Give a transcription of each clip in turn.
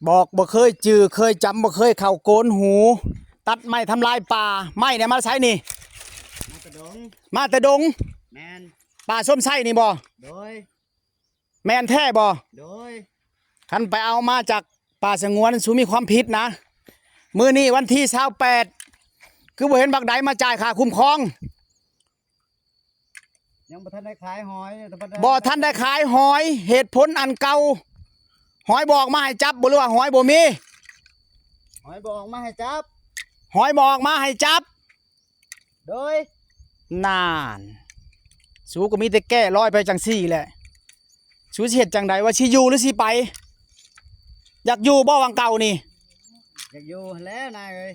ບອກບໍ່ເຄີຍຈື່ເຄີຍຈຳ ບໍ່ເຄີຍເຂົ້າໂກນຫູ ຕັດໄມ້ທຳລາຍປ່າ. ໄມ້ນີ້ມາແຕ່ໃສນີ້? ມາແຕ່ດົງ. ມາແຕ່ດົງ? ແມ່ນ. ປ່າຊົມໄຊນີ້ບໍ່? ໂດຍ. ແມ່ນແທ້ບໍ່? ໂດຍ. ຄັນໄປເອົາມາຈາກປ່າສະຫງວນ ສູມີຄວາມຜິດນະ. ມື້ນີ້ວັນທີຊາວແປດ ຄືບໍ່ເຫັນບັກໃດມາຈ່າຍຄ່າຄຸ້ມຄອງ? ຍັງບໍ່ທັນໄດ້ຂາຍຫອຍ. ບໍ່ທັນໄດ້ຂາຍຫອຍ ເຫດຜົນອັນເກົ່າ. ຫອຍບໍ່ອອກມາໃຫ້ຈັບບໍ່ ຫຼືວ່າຫອຍບໍ່ມີ? ຫອຍບໍ່ອອກມາໃຫ້ຈັບ. ຫອຍບໍ່ອອກມາໃຫ້ຈັບ. ໂດຍ. ນານ ສູກໍມີແຕ່ແກ້ລອຍໄປຈັ່ງຊີ້ແຫຼະ. ສູຊິເຮັດຈັ່ງໃດ ວ່າຊິຢູ່ຫຼືຊິໄປ? ຢາກຢູ່ບໍ່ຫວ່າງເກົ່ານີ້? ຢາກຢູ່ຫັ້ນແຫຼະນາຍເອີຍ.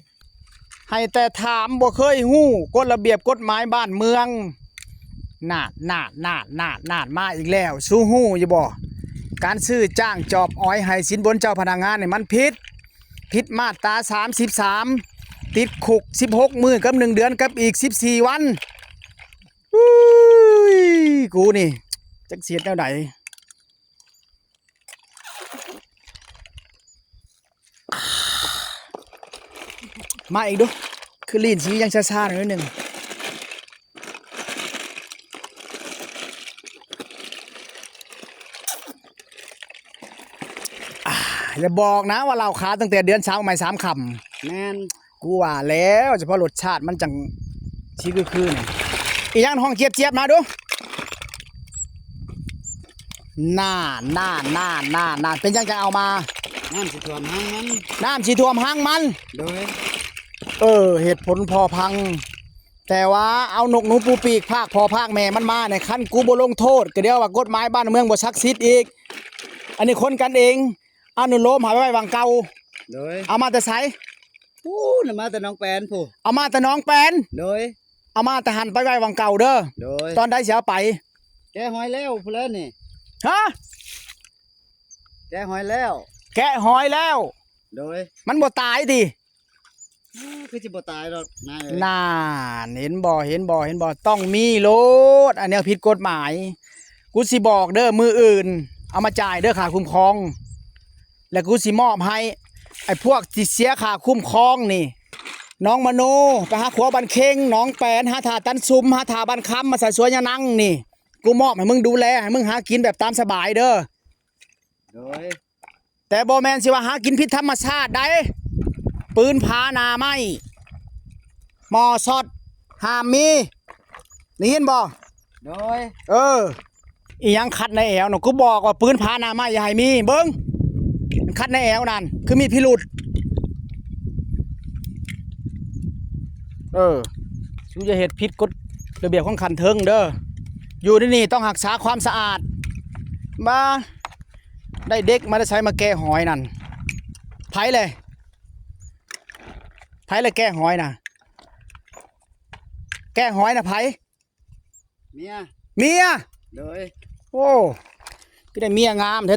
ໃຫ້ແຕ່ຖາມ ບໍ່ເຄີຍຮູ້ກົດລະບຽບກົດໝາຍບ້ານເມືອງ. ນາດ ນາດ ນາດ ນາດ ນາດ ມາອີກແລ້ວ. ສູຮູ້ຢູ່ບໍ່? ການຊື້ຈ້າງຈອບອອຍໃຫ້ສິນບົນເຈົ້າພະນັກງານນີ້ມັນຜິດ. ຜິດມາດຕາສາມສິບສາມ ຕິດຄຸກສິບຫົກມື້ກັບໜຶ່ງເດືອນກັບອີກສິບສີ່ວັນ. ອຸ້ຍ ກູນີ້ຈັກຊິເຮັດແນວໃດ. ມາອີກດູ ຄືລີ້ນສີຍັງຊາໆໜ້ອຍໜຶ່ງ. ອ່າ ຢ່າບອກນະວ່າເຫຼົ້າຂາວຕັ້ງແຕ່ເດືອນສາມໃໝ່ສາມຄ່ຳ. ແມ່ນ. ກູວ່າແລ້ວ ສະເພາະລົດຊາດມັນຈັ່ງຊິຄືໆນີ້. ອີຫຍັງຮ້ອງຈຽບໆ ມາດູ. ນານ ນານ ນານ ນານ ນານ ເປັນຫຍັງຈັ່ງເອົາມາ? ນ້ຳຊິຖ້ວມຮັງມັນ. ນ້ຳຊິຖ້ວມຮັງມັນ. ໂດຍ. ເອີ ເຫດຜົນພໍພັງ. ແຕ່ວ່າເອົານົກໜູປູປີກພາກພໍ່ພາກແມ່ມັນມານີ້ ຄັນກູບໍ່ລົງໂທດ ກໍດຽວວ່າກົດໝາຍບ້ານເມືອງບໍ່ສັກສິດອີກ. ອັນນີ້ຄົນກັນເອງ ອະນຸໂລມໃຫ້ໄວ້ຫວ່າງເກົ່າ. ໂດຍ. ເອົາມາແຕ່ໃສ? ປູ້ນ ມາແຕ່ໜອງແປນພຸ້ນ. ເອົາມາແຕ່ໜອງແປນ? ໂດຍ. ເອົາມາແຕ່ຫັ້ນໄປໄວ້ຫວ່າງເກົ່າເດີ. ໂດຍ. ຕອນໃດຊິເອົາໄປ? ແກະຫອຍແລ້ວພຸ້ນແຫຼະນີ້. ຮະ? ແກະຫອຍແລ້ວ. ແກະຫອຍແລ້ວ. ໂດຍ. ມັນບໍ່ຕາຍຕິ? ຄືຊິບໍ່ຕາຍດອກນາຍເອີຍ. ນານ ເຫັນບໍ່ ເຫັນບໍ່ ເຫັນບໍ່? ຕ້ອງມີໂລດ ອັນແນວຜິດກົດໝາຍ. ກູຊິບອກເດີ ມື້ອື່ນເອົາມາຈ່າຍເດີຄ່າຄຸ້ມຄອງ ແລ້ວກູຊິມອບໃຫ້ ໄອ້ພວກທີ່ເສຍຄ່າຄຸ້ມຄອງນີ້ ໜອງມະໂນ ໄປຫາຂົວບ້ານເຄັງ ໜອງແປນ ຫາທ່າຕັນຊຸມ ຫາທ່າບ້ານຄຳ ມາໃສ່ສວນຍານັງນີ້ ກູມອບໃຫ້ມຶງດູແລ ໃຫ້ມຶງຫາກິນແບບຕາມສະບາຍເດີ. ໂດຍ. ແຕ່ບໍ່ແມ່ນຊິວ່າຫາກິນຜິດທຳມະຊາດໃດ໋. ປືນຜາໜ້າໄມ້ ໝໍ້ຊັອດ ຫ້າມມີ ໄດ້ຍິນບໍ່? ໂດຍ. ເອີ ອີຫຍັງຄັດໃນແອວນະ? ກູບອກວ່າປືນຜາໜ້າໄມ້ຢ່າໃຫ້ມີ. ເບິ່ງ ຄັດໃນແອວນັ້ນ ຄືມີພິລຸດ. ເອີ ສູຢ່າເຮັດຜິດກົດລະບຽບຂອງຂັ້ນເທິງເດີ. ຢູ່ໃນນີ້ຕ້ອງຮັກສາຄວາມສະອາດ. ມາ ໄດ້ເດັກມາແຕ່ໃສມາແກະຫອຍນັ້ນ? ໃຜແລະ? ໃຜແລະແກະຫອຍນະ? ແກະຫອຍນະໃຜ? ເມຍ. ເມຍ? ໂດຍ. ໂອ້ ຄືໄດ້ເມຍງາມແທ້.